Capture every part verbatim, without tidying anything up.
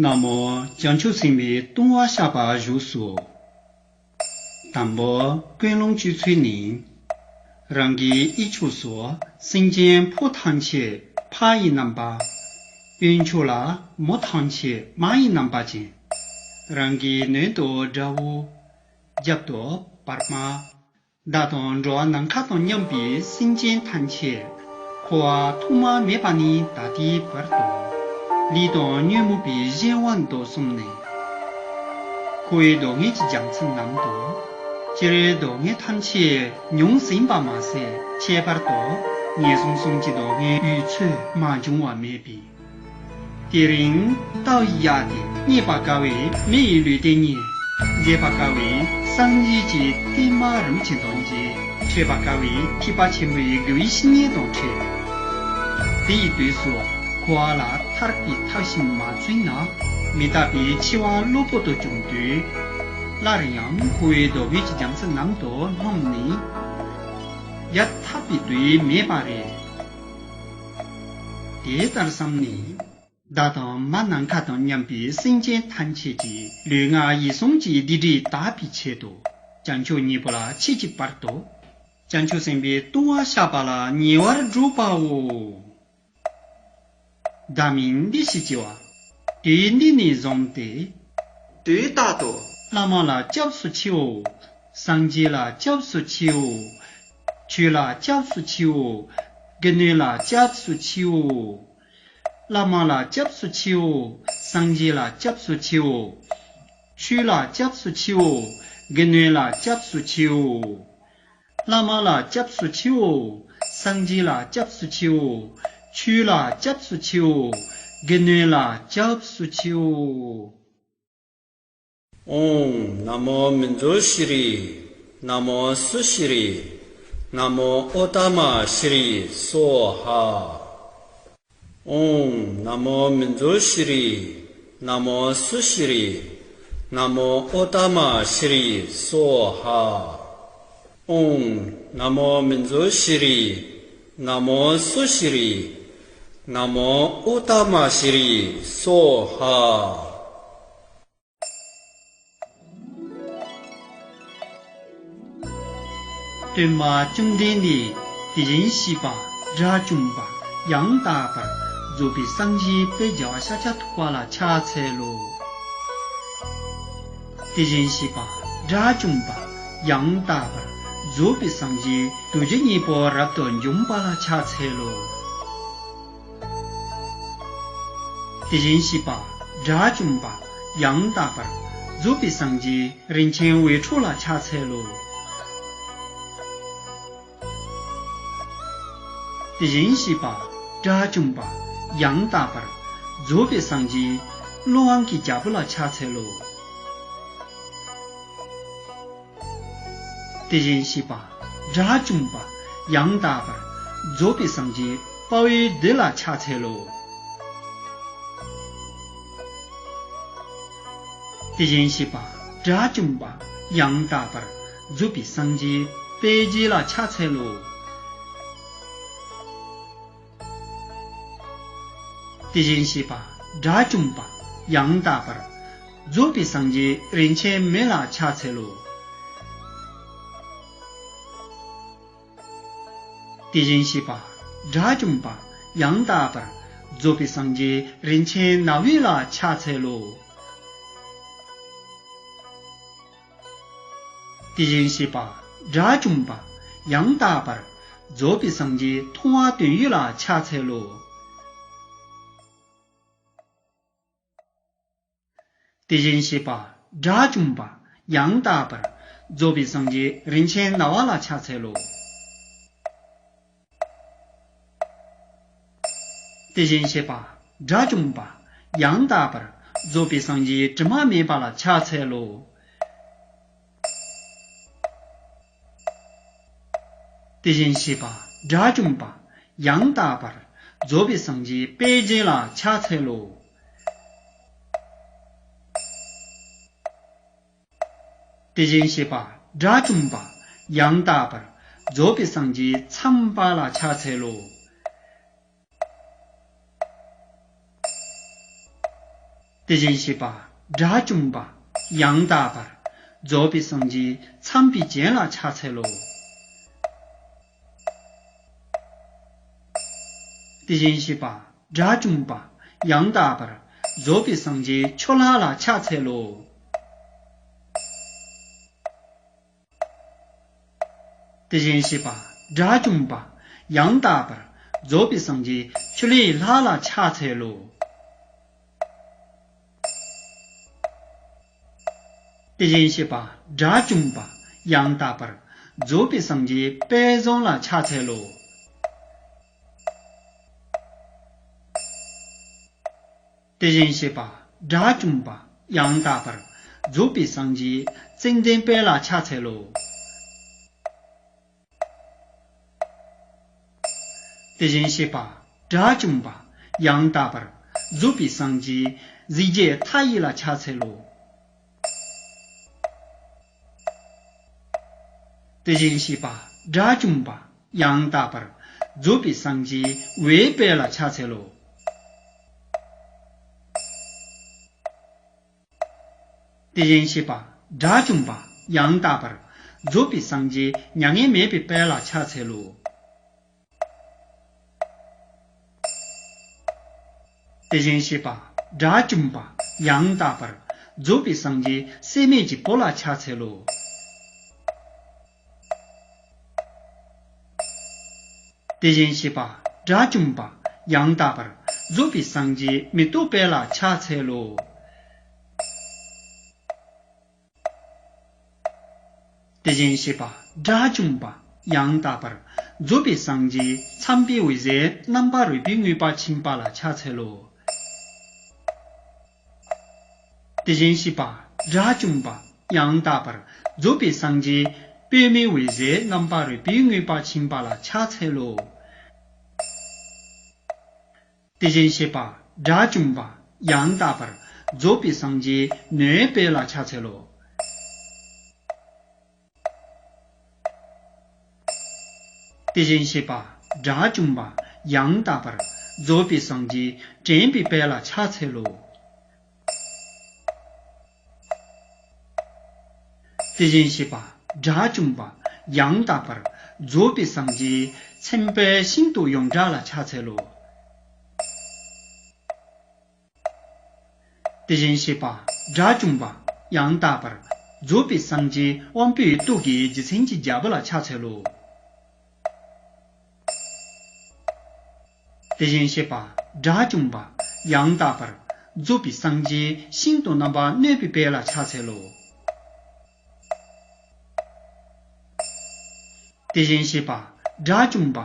ན་མོ་བྱང་ཆུབ་སེམས་དཔའི་ལྟུང་བ་བཤགས་པ་བཞུགས་སོ། དང་པོ་ཀུན་སློང་བཅོས་ཚུལ་ནི། རང་གི་དབུས་ཕྱོགས་སུ་སེམས་ཅན་ཕོ་ཐམས་ཅད་ཕ་ཡི་རྣམ་པ། གཡོན་ཕྱོགས་ལ་མོ་ཐམས་ཅད་མ་ཡི་རྣམ་པ་ཅན། རང་གི་སྣོད་དུ་དགྲ་བོ། རྒྱབ་ཏུ་བར་མ། བདག་དང་འགྲོ་བ་ནམ་མཁའ་དང་མཉམ་པའི་སེམས་ཅན་ཐམས་ཅད་འཁོར་བ་ཐོག་མ་མེད་པ་ནས་ད་ལྟའི་བར་དུ་ལས་དང་ཉོན་མོངས་པའི་གཞན་དབང་དུ་སོང་ནས། འཁོར་བའི་སྡུག་བསྔལ་གྱི་རྒྱ་མཚོ་ནང་དུ་སྤྱིར་སྡུག་བསྔལ་ཐམས་ཅད་མྱོང་ཟིན་པ་མ་ཟད། ཁྱད་པར་དུ་ངན་སོང་གསུམ་གྱི་སྡུག་བསྔལ་དུས་ཚོད་མ་བྱུང་བ་མེད་པས། དེ་རིང་རྟའུ་གཡག་སྟེ་རྙེད་པར་དཀའ་བའི་མི་ཡི་ལུས་རྟེན་ཉིད། མཛེས་པར་དཀའ་བའི་སངས་རྒྱས་ཀྱི་བསྟན་མ་རིན་ཆེན་དང་མཇལ། འཕྲད་པར་དཀའ་བའི་ཐེག་པ་ཆེན་པོའི་དགེ་བའི་བཤེས་གཉེན་དང་འཕྲད། དེ་ཡི་དུས་སུ་འཁོར་བ་ལ་ཐར་པའི་ཐབས་ཤེས་མ་བྱུང་ན། མི་རྟག་པའི་འཆི་བ་གློ་བུར་དུ་བྱུང་དུས། སླར་ཡང་འཁོར་བའི་སྡུག་བསྔལ་གྱི་རྒྱ་མཚོ་ནང་དུ་ལྷུང་ནས། ཡར་ཐར་པའི་དུས་མེད་པ་རེད། དེ་ལྟར་བསམས་ནས། བདག་དང་མ་ནམ་མཁའ་དང་མཉམ་པའི་སེམས་ཅན་ཐམས་ཅད་ཀྱི་ལུས་ངག་ཡིད་གསུམ་གྱི་སྡིག་སྒྲིབ་དག་པའི་ཆེད་དུ། བྱང་ཆུབ་ཉིད་པོ་ལ་མཆིས་ཀྱི་བར་དུ། བྱང་ཆུབ་སེམས་དཔའི་ལྟུང་བ་བཤགས་པ་ལ་ཉེ་བར་སྒྲུབ་པའོ། བདག་མིང་འདི་ཞེས་བགྱི་བ། དུས་འདི་ནས་བཟུང་སྟེ། དུས་རྟག་ཏུ། བླ་མ་ལ་སྐྱབས་སུ་མཆིའོ། སངས་རྒྱས་ལ་སྐྱབས་སུ་མཆིའོ། ཆོས་ལ་སྐྱབས་སུ་མཆིའོ། དགེ་འདུན་ལ་སྐྱབས་སུ་མཆིའོ། བླ་མ་ལ་སྐྱབས་སུ་མཆིའོ། སངས་རྒྱས་ལ་སྐྱབས་སུ་མཆིའོ། ཆོས་ལ་སྐྱབས་སུ་མཆིའོ། དགེ་འདུན་ལ་སྐྱབས་སུ་མཆིའོ། བླ་མ་ལ་སྐྱབས་སུ་མཆིའོ། སངས་རྒྱས་ལ་སྐྱབས་སུ་མཆིའོ། ཆོས་ལ་སྐྱབས་སུ་མཆིའོ། དགེ་འདུན་ལ་སྐྱབས་སུ་མཆིའོ། ཨོཾ་ན་མོ་མཉྫུ་ཤྲཱི། ན་མོ་སུ་ཤྲཱི། ན་མོ་ཨོ་ཏ་མ་ཤྲཱི་སྭཱ་ཧཱ། ཨོཾ་ན་མོ་མཉྫུ་ཤྲཱི། ན་མོ་སུ་ཤྲཱི། ན་མོ་ཨོ་ཏ་མ་ཤྲཱི་སྭཱ་ཧཱ། ཨོཾ་ན་མོ་མཉྫུ་ཤྲཱི། ན་མོ་སུ་ཤྲཱི། ན་མོ་ཨོ་ཏ་མ་ཤྲཱི་སྭཱ་ཧཱ། སྟོན་པ་བཅོམ་ལྡན་འདས་དེ་བཞིན་གཤེགས་པ་དགྲ་བཅོམ་པ་ཡང་དག་པར་རྫོགས་པའི་སངས་རྒྱས་དཔལ་རྒྱལ་བ་ཤཱཀྱ་ཐུབ་པ་ལ་ཕྱག་འཚལ་ལོ། དེ་བཞིན་གཤེགས་པ་དགྲ་བཅོམ་པ་ཡང་དག་པར་རྫོགས་པའི་སངས་རྒྱས་རྡོ་རྗེ་སྙིང་པོ་རབ་ཏུ་འཇོམས་པ་ལ་ཕྱག་འཚལ་ལོ། དེ་བཞིན་གཤེགས་པ་དགྲ་བཅོམ་པ་ཡང་དག་པར་རྫོགས་པའི་སངས་རྒྱས་རིན་ཆེན་འོད་འཕྲོ་ལ་ཕྱག་འཚལ་ལོ། དེ་བཞིན་གཤེགས་པ་དགྲ་བཅོམ་པ་ཡང་དག་པར་རྫོགས་པའི་སངས་རྒྱས་ཀླུ་དབང་གི་རྒྱལ་པོ་ལ་ཕྱག་འཚལ་ལོ། དེ་བཞིན་གཤེགས་པ་དགྲ་བཅོམ་པ་ཡང་དག་པར་རྫོགས་པའི་སངས་རྒྱས་དཔའ་བོའི་སྡེ་ལ་ཕྱག་འཚལ་ལོ། དེ་བཞིན་གཤེགས་པ་དགྲ་བཅོམ་པ་ཡང་དག་པར་རྫོགས་པའི་སངས་རྒྱས་དཔལ་དགྱེས་ལ་ཕྱག་འཚལ་ལོ། དེ་བཞིན་གཤེགས་པ་དགྲ་བཅོམ་པ་ཡང་དག་པར་རྫོགས་པའི་སངས་རྒྱས་རིན་ཆེན་མེ་ལ་ཕྱག་འཚལ་ལོ། དེ་བཞིན་གཤེགས་པ་དགྲ་བཅོམ་པ་ཡང་དག་པར་རྫོགས་པའི་སངས་རྒྱས་རིན་ཆེན་ནག་པོ་ལ་ཕྱག་འཚལ་ལོ། དེ་བཞིན་གཤེགས་པ་དགྲ་བཅོམ་པ་ཡང་དག་པར་རྫོགས་པའི་སངས་རྒྱས་མཐོང་བ་དོན་ཡོད་ལ་ཕྱག་འཚལ་ལོ། དེ་བཞིན་གཤེགས་པ་དགྲ་བཅོམ་པ་ཡང་དག་པར་རྫོགས་པའི་སངས་རྒྱས་རིན་ཆེན་ཟླ་བ་ལ་ཕྱག་འཚལ་ལོ། དེ་བཞིན་གཤེགས་པ་དགྲ་བཅོམ་པ་ཡང་དག་པར་རྫོགས་པའི་སངས་རྒྱས་དྲི་མ་མེད་པ་ལ་ཕྱག་འཚལ་ལོ། དེ་བཞིན་གཤེགས་པ་དགྲ་བཅོམ་པ་ཡང་དག་པར་རྫོགས་པའི་སངས་རྒྱས་དཔལ་དགྱེས་ལ་ཕྱག་འཚལ་ལོ། དེ་བཞིན་གཤེགས་པ་དགྲ་བཅོམ་པ་ཡང་དག་པར་རྫོགས་པའི་སངས་རྒྱས་མཚམས་པ་ལ་ཕྱག་འཚལ་ལོ། དེ་བཞིན་གཤེགས་པ་དགྲ་བཅོམ་པ་ཡང་དག་པར་རྫོགས་པའི་སངས་རྒྱས་ཚངས་པའི་སྤྱན་ལ་ཕྱག་འཚལ་ལོ། དེ་བཞིན་གཤེགས་པ་དགྲ་བཅོམ་པ་ཡང་དག་པར་རྫོགས་པའི་སངས་རྒྱས་ཆུ་ལྷ་ལ་ཕྱག་འཚལ་ལོ། དེ་བཞིན་གཤེགས་པ་དགྲ་བཅོམ་པ་ཡང་དག་པར་རྫོགས་པའི་སངས་རྒྱས་ཆུ་ལྷའི་ལྷ་ལ་ཕྱག་འཚལ་ལོ། དེ་བཞིན་གཤེགས་པ་དགྲ་བཅོམ་པ་ཡང་དག་པར་རྫོགས་པའི་སངས་རྒྱས་དཔལ་བཟང་ལ་ཕྱག་འཚལ་ལོ། དེ་བཞིན་གཤེགས་པ་དགྲ་བཅོམ་པ་ཡང་དག་པར་རྫོགས་པའི་སངས་རྒྱས་ཙན་དན་དཔལ་ལ་ཕྱག་འཚལ་ལོ། དེ་བཞིན་གཤེགས་པ་དགྲ་བཅོམ་པ་ཡང་དག་པར་རྫོགས་པའི་སངས་རྒྱས་གཟི་བརྗིད་མཐའ་ཡས་ལ་ཕྱག་འཚལ་ལོ། དེ་བཞིན་གཤེགས་པ་དགྲ་བཅོམ་པ་ཡང་དག་པར་རྫོགས་པའི་སངས་རྒྱས་འོད་དཔལ་ལ་ཕྱག་འཚལ་ལོ། དེ་བཞིན་གཤེགས་པ་དགྲ་བཅོམ་པ་ཡང་དག་པར་རྫོགས་པའི་སངས་རྒྱས་མྱ་ངན་མེད་པའི་དཔལ་ལ་ཕྱག་འཚལ་ལོ། དེ་བཞིན་གཤེགས་པ་དགྲ་བཅོམ་པ་ཡང་དག་པར་རྫོགས་པའི་སངས་རྒྱས་སྲེད་མེད་ཀྱི་བུ་ལ་ཕྱག་འཚལ་ལོ། དེ་བཞིན་གཤེགས་པ་དགྲ་བཅོམ་པ་ཡང་དག་པར་རྫོགས་པའི་སངས་རྒྱས་མེ་ཏོག་དཔལ་ལ་ཕྱག་འཚལ་ལོ། དེ་བཞིན་གཤེགས་པ་དགྲ་བཅོམ་པ་ཡང་དག་པར་རྫོགས་པའི་སངས་རྒྱས་མཚམས་པའི་འོད་ཟེར་རྣམ་པར་རོལ་པའི་དངོས་པོ་ཆེན་པོ་ལ་ཕྱག་འཚལ་ལོ། དེ་བཞིན་གཤེགས་པ་དགྲ་བཅོམ་པ་ཡང་དག་པར་རྫོགས་པའི་སངས་རྒྱས་པདྨའི་འོད་ཟེར་རྣམ་པར་རོལ་པའི་དངོས་པོ་ཆེན་པོ་ལ་ཕྱག་འཚལ་ལོ། དེ་བཞིན་གཤེགས་པ་དགྲ་བཅོམ་པ་ཡང་དག་པར་རྫོགས་པའི་སངས་རྒྱས་ནོར་དཔལ་ལ་ཕྱག་འཚལ་ལོ། དེ་བཞིན་གཤེགས་པ་དགྲ་བཅོམ་པ་ཡང་དག་པར་རྫོགས་པའི་སངས་རྒྱས་དྲན་པའི་དཔལ་ལ་ཕྱག་འཚལ་ལོ། དེ་བཞིན་གཤེགས་པ་དགྲ་བཅོམ་པ་ཡང་དག་པར་རྫོགས་པའི་སངས་རྒྱས་མཚན་དཔལ་ཤིན་ཏུ་ཡོངས་གྲགས་ལ་ཕྱག་འཚལ་ལོ། དེ་བཞིན་གཤེགས་པ་དགྲ་བཅོམ་པ་ཡང་དག་པར་རྫོགས་པའི་སངས་རྒྱས་དབང་པོའི་སྟོབས་ཀྱི་རྗེ་བཙུན་གྱི་རྒྱལ་པོ་ལ་ཕྱག་འཚལ་ལོ། དེ་བཞིན་གཤེགས་པ་དགྲ་བཅོམ་པ་ཡང་དག་པར་རྫོགས་པའི་སངས་རྒྱས་ཤིན་ཏུ་རྣམ་པར་གནོན་པའི་དཔལ་ལ་ཕྱག་འཚལ་ལོ། དེ་བཞིན་གཤེགས་པ་དགྲ་བཅོམ་པ་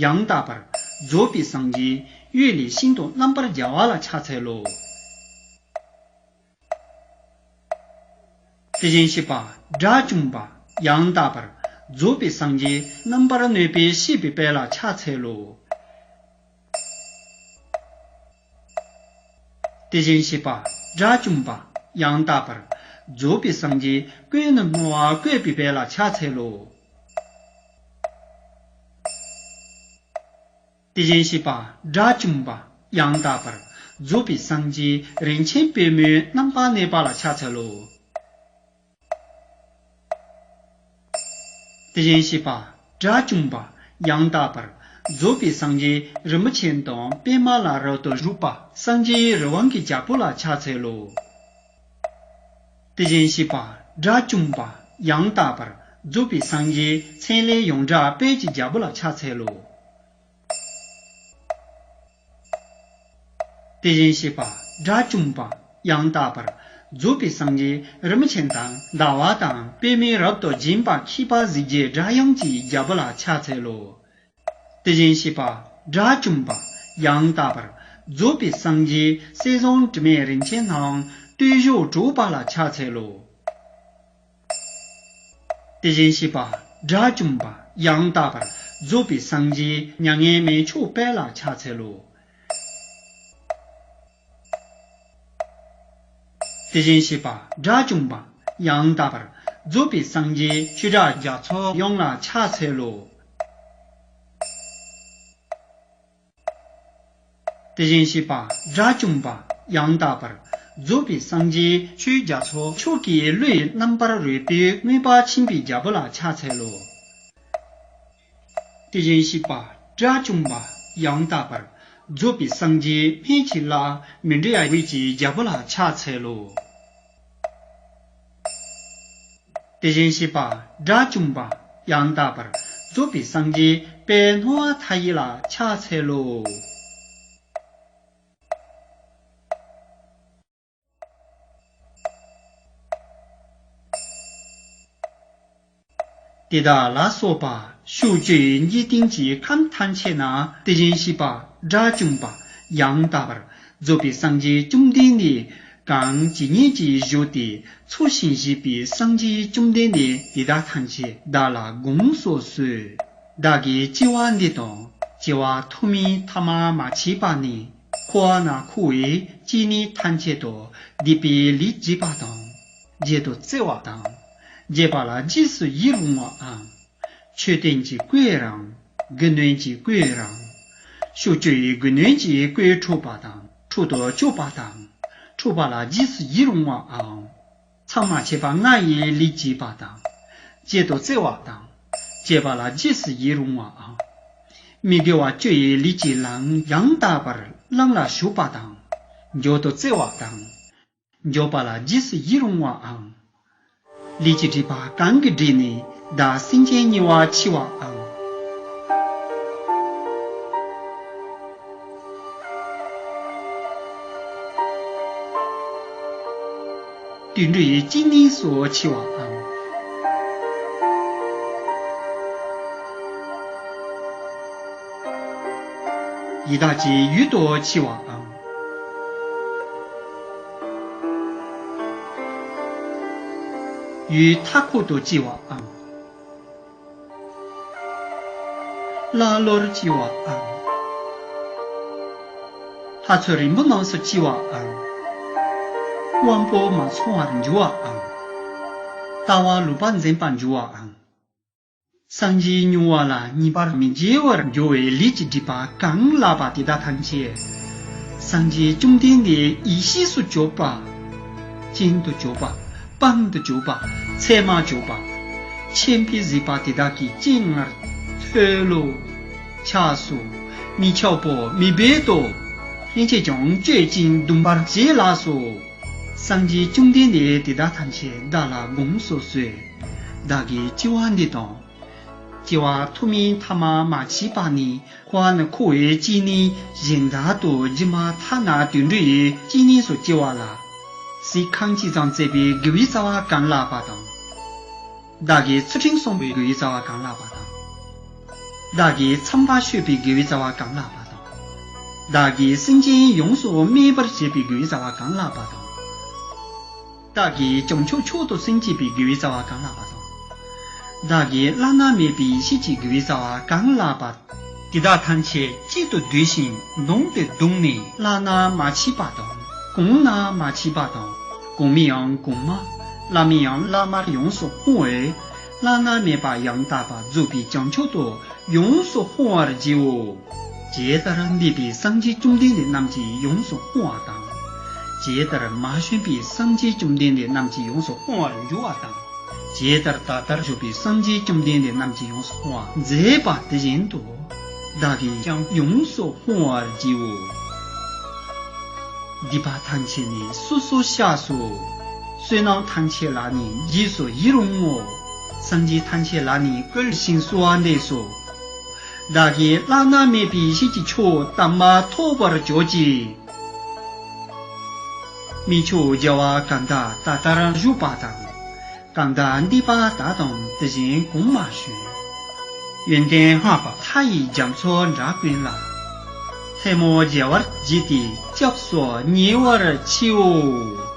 ཡང་དག་པར་རྫོགས་པའི་སངས་རྒྱས་གཡུལ་ལས་ཤིན་ཏུ་རྣམ་པར་རྒྱལ་བ་ལ་ཕྱག་འཚལ་ལོ། དེ་བཞིན་གཤེགས་པ་དགྲ་བཅོམ་པ་ཡང་དག་པར་རྫོགས་པའི་སངས་རྒྱས་རྣམ་པར་གནོན་པའི་གཤེགས་པའི་དཔལ་ལ་ཕྱག་འཚལ་ལོ། དེ་བཞིན་གཤེགས་པ་དགྲ་བཅོམ་པ་ཡང་དག་པར་རྫོགས་པའི་སངས་རྒྱས་ཀུན་ནས་སྨྲ་བ་བཀོད་པའི་དཔལ་ལ་ཕྱག་འཚལ་ལོ། དེ་བཞིན་གཤེགས་པ་དགྲ་བཅོམ་པ་ཡང་དག་པར་རྫོགས་པའི་སངས་རྒྱས་རིན་ཆེན་པད་མོའི་རྣམ་པར་གནས་པ་ལ་ཕྱག་འཚལ་ལོ། དེ་བཞིན་གཤེགས་པ་དགྲ་བཅོམ་པ་ཡང་དག་པར་རྫོགས་པའི་སངས་རྒྱས་རིན་པོ་ཆེ་དང་པདྨ་ལ་རབ་ཏུ་བཞུགས་པ་སངས་རྒྱས་རི་དབང་གི་རྒྱལ་པོ་ལ་ཕྱག་འཚལ་ལོ། དེ་བཞིན་གཤེགས་པ་དགྲ་བཅོམ་པ་ཡང་དག་པར་རྫོགས་པའི་སངས་རྒྱས་མཚན་ལས་ཡོངས་གྲགས་དཔལ་གྱི་རྒྱལ་པོ་ལ་ཕྱག་འཚལ་ལོ། དེ་བཞིན་གཤེགས་པ་དགྲ་བཅོམ་པ་ཡང་དག་པར་རྫོགས་པའི་སངས་རྒྱས་རིན་པོ་ཆེ་དང་ཟླ་བ་དང་པདྨས་རབ་ཏུ་བརྒྱན་པ་མཁས་པ་གཟི་བརྗིད་སྒྲ་དབྱངས་ཀྱི་རྒྱལ་པོ་ལ་ཕྱག་འཚལ་ལོ། དེ་བཞིན་གཤེགས་པ་དགྲ་བཅོམ་པ་ཡང་དག་པར་རྫོགས་པའི་སངས་རྒྱས་གསེར་ཟངས་དྲི་མེད་རིན་ཆེན་སྣང་སྟོད་གཞུ་དྲུག་པ་ལ་ཕྱག་འཚལ་ལོ། དེ་བཞིན་གཤེགས་པ་དགྲ་བཅོམ་པ་ཡང་དག་པར་རྫོགས་པའི་སངས་རྒྱས་མྱ་ངན་མེད་མཆོག་དཔལ་ལ་ཕྱག་འཚལ་ལོ། དེ་བཞིན་གཤེགས་པ་དགྲ་བཅོམ་པ་ཡང་དག་པར་རྫོགས་པའི་སངས་རྒྱས་ཆོས་གྲགས་རྒྱ་མཚོ་ཡོངས་ལ་ཕྱག་འཚལ་ལོ། དེ་བཞིན་གཤེགས་པ་དགྲ་བཅོམ་པ་ཡང་དག་པར་ རྫོགས་པའི་སངས་རྒྱས་ཆོས་རྒྱ་མཚོ། མཆོག་གི་བློས་རྣམ་པར་རོལ་པའི་མངོན་པར་ཕྱིན་པའི་རྒྱལ་པོ་ལ་ཕྱག་འཚལ་ལོ། དེ་བཞིན་གཤེགས་པ་དགྲ་བཅོམ་པ་ཡང་དག་པར་རྫོགས་པའི་སངས་རྒྱས་སྨན་གྱི་བླ་མི་འབྲལ་བའི་འོད་ཀྱི་རྒྱལ་པོ་ལ་ཕྱག་འཚལ་ལོ། དེ་བཞིན་གཤེགས་པ་དགྲ་བཅོམ་པ་ཡང་དག་པར་རྫོགས་པའི་སངས་རྒྱས་དཔལ་སྣང་བ་མཐའ་ཡས་ལ་ཕྱག་འཚལ་ལོ། དེ་དག་ལ་སོགས་པ་ཕྱོགས་བཅུའི་འཇིག་རྟེན་གྱི་ཁམས་ཐམས་ཅད་ན་དེ་བཞིན་གཤེགས་པ་དགྲ་བཅོམ་པ་ཡང་དག་པར་རྫོགས་པའི་སངས་རྒྱས་བཅོམ་ལྡན་འདས་གང་ཇི་སྙེད་ཅིག་བཞུགས་ཏེ་འཚོ་ཞིང་གཞེས་པའི་སངས་རྒྱས་བཅོམ་ལྡན་འདས་དེ་དག་ཐམས་ཅད་བདག་ལ་དགོངས་སུ་གསོལ། བདག་གིས་སྐྱེ་བ་འདི་དང་སྐྱེ་བ་ཐོག་མའི་མཐའ་མ་མ་མཆིས་པ་ནས་འཁོར་བ་ན་འཁོར་བའི་སྐྱེ་གནས་ཐམས་ཅད་དུ་སྡིག་པའི་ལས་བགྱིས་པ་དང་། བགྱིད་དུ་སྩལ་བ་དང་། བགྱིས་པ་ལ་རྗེས་སུ་ཡི་རང་བའམ། མཆོད་རྟེན་གྱི་བཀོད་རམ། དགེ་འདུན་གྱི་བཀོད་རམ། ཕྱོགས་བཅུའི་དགེ་འདུན་གྱི་བཀོད་འཕྲོག་པ་དང་འཕྲོག་ཏུ་བཅུག་པ་དང་། འཕྲོག་པ་ལ་རྗེས་སུ་ཡི་རང་བའམ། མཚམས་མ་ཆད་པ་ལྔ་ཡི་ལས་བགྱིས་པ་དང་། བགྱིད་དུ་སྩལ་བ་དང་། བགྱིས་པ་ལ་རྗེས་སུ་ཡི་རང་བའམ། མི་དགེ་བ་བཅུ་ཡི་ལས་ཀྱི་ལམ་ཡང་དག་པར་ལམ་ལ་ཞུགས་པ་དང་། འཇུག་ཏུ་སྩལ་བ་དང་། འཇུག་པ་ལ་རྗེས་སུ་ཡི་རང་བའམ། ལས་ཀྱི་སྒྲིབ་པ་གང་གིས་བསྒྲིབས་ནས་བདག་སེམས་ཅན་ཉེ་བར་མཆིས་པའམ། དུད་འགྲོའི་སྐྱེ་གནས་སུ་མཆིས་པའམ། ཡི་དྭགས་ཀྱི་ཡུལ་དུ་མཆིས་པའམ། ཡུལ་མཐའ་འཁོབ་ཏུ་སྐྱེ་བའམ། ཀླ་ཀློར་སྐྱེ་བའམ། ལྷ་ཚོགས་རིང་པོ་རྣམས་སུ་སྐྱེ་བའམ། དབང་པོ་མ་ཚང་བར་འགྱུར་བའམ། ལྟ་བ་ལུག་པ་འཛིན་པར་འགྱུར་བའམ། སངས་རྒྱས་མྱོང་བ་ལ་ངེས་པར་མི་བརྗེད་པར་འགྱུར་བའི་ལས་ཀྱི་སྒྲིབ་པ་གང་ལགས་པ་དེ་དག་ཐམས་ཅད། སངས་རྒྱས་བཅོམ་ལྡན་འདས་ཡེ་ཤེས་སུ་གྱུར་པ། སྤྱན་དུ་གྱུར་པ། དཔང་དུ་གྱུར་པ། ཚད་མར་གྱུར་པ། མཁྱེན་པས་གཟིགས་པ་དེ་དག་གི་སྤྱན་སྔར་མཐོལ་ལོ། འཆགས་སོ། མི་ཆགས་པ་མི་སྦེད་དོ། སླན་ཆད་ཀྱང་གཅོད་ཅིང་སྡུམ་པར་བྱེད་ལགས་སོ། སངས་རྒྱས་བཅོམ་ལྡན་འདས་དེ་དག་ཐམས་ཅད་བདག་ལ་དགོངས་སུ་གསོལ། བདག་གིས་སྐྱེ་བ་འདི་དང་། སྐྱེ་བ་ཐོག་མའི་མཐའ་མ་མ་མཆིས་པ་ནས་འཁོར་བ་ན་འཁོར་བའི་སྐྱེ་གནས་གཞན་དག་ཏུ་སྒྱུ་མ་ཐ་ན་དུད་འགྲོའི་སྐྱེ་གནས་སུ་སྐྱེ་བ་ལ། གཟི་ཁང་ཅི་ཙམ་བརྩེགས་པའི་དགེ་བའི་རྩ་བ་གང་ལགས་པ་དང་། བདག་གིས་ཚུལ་ཁྲིམས་བསྲུངས་པའི་དགེ་བའི་རྩ་བ་གང་ལགས་པ་དང་། བདག་གིས་མཚམས་པ་ཆོད་པའི་དགེ་བའི་རྩ་བ་གང་ལགས་པ་དང་། བདག་གིས་སེམས་ཅན་ཡོངས་སུ་སྨིན་པར་བྱེད་པའི་དགེ་བའི་རྩ་བ་གང་ལགས་པ་དང་། བདག་གིས་བྱང་ཆུབ་མཆོག་ཏུ་སེམས་བསྐྱེད་པའི་དགེ་བའི་རྩ་བ་གང་ལགས་པ་དང་། བདག་གིས་བླ་ན་མེད་པའི་ཡེ་ཤེས་ཀྱི་དགེ་བའི་རྩ་བ་གང་ལགས་པ། དེ་དག་ཐམས་ཅད་གཅིག་ཏུ་བསྡུས་ཤིང་བསྡོམས་ཏེ་བརྡུངས་ནས་བླ་ན་མ་མཆིས་པ་དང་གོང་ན་མ་མཆིས་པ་དང་གོང་མའི་ཡང་གོང་མ། བླ་མའི་ཡང་བླ་མར་ཡོངས་སུ་སྤོང་བས། བླ་ན་མེད་པ་ཡང་དག་པར་རྫོགས་པའི་བྱང་ཆུབ་ཏུ་ཡོངས་སུ་སྤོང་བར་བགྱིའོ། ཇི་ལྟར་འདས་པའི་སངས་རྒྱས་བཅོམ་ལྡན་འདས་རྣམས་ཀྱིས་ཡོངས་སུ་སྤོང་བ་དང་། ཇི་ལྟར་མ་བྱོན་པའི་སངས་རྒྱས་བཅོམ་ལྡན་འདས་རྣམས་ཀྱིས་ཡོངས་སུ་སྤོང་བར་འགྱུར་བ་དང་། ཇི་ལྟར་ད་ལྟར་བཞུགས་པའི་སངས་རྒྱས་བཅོམ་ལྡན་འདས་རྣམས་ཀྱིས་ཡོངས་སུ་སྤོང་བར་མཛད་པ་དེ་བཞིན་དུ། བདག་གིས་ཀྱང་ཡོངས་སུ་སྤོང་བར་བགྱིའོ། སྡིག་པ་ཐམས་ཅད་ནི་སོ་སོར་བཤགས་སོ། བསོད་ནམས་ཐམས་ཅད་ལ་ནི་རྗེས་སུ་ཡི་རང་ངོ་། སངས་རྒྱས་ཐམས་ཅད་ལ་ནི་བསྐུལ་ཞིང་གསོལ་བ་འདེབས་སོ། བདག་གིས་བླ་ན་མེད་པའི་ཡེ་ཤེས་ཀྱི་མཆོག་དམ་པ་ཐོབ་པར་གྱུར་ཅིག། མི་མཆོག་རྒྱལ་བ་གང་དག་ད་ལྟར་བཞུགས་པ་དང་། གང་དག་འདས་པ་དག་དང་དེ་བཞིན་གོང་མ་བྱོན། ཡོན་ཏན་བསྔགས་པ་མཐའ་ཡས་རྒྱ་མཚོ་འདྲ་ཀུན་ལ། ལྷ་མོ་རྒྱལ་བར་བགྱིས་ཏེ་སྐྱབས་སུ་ཉེ་བར་མཆིའོ།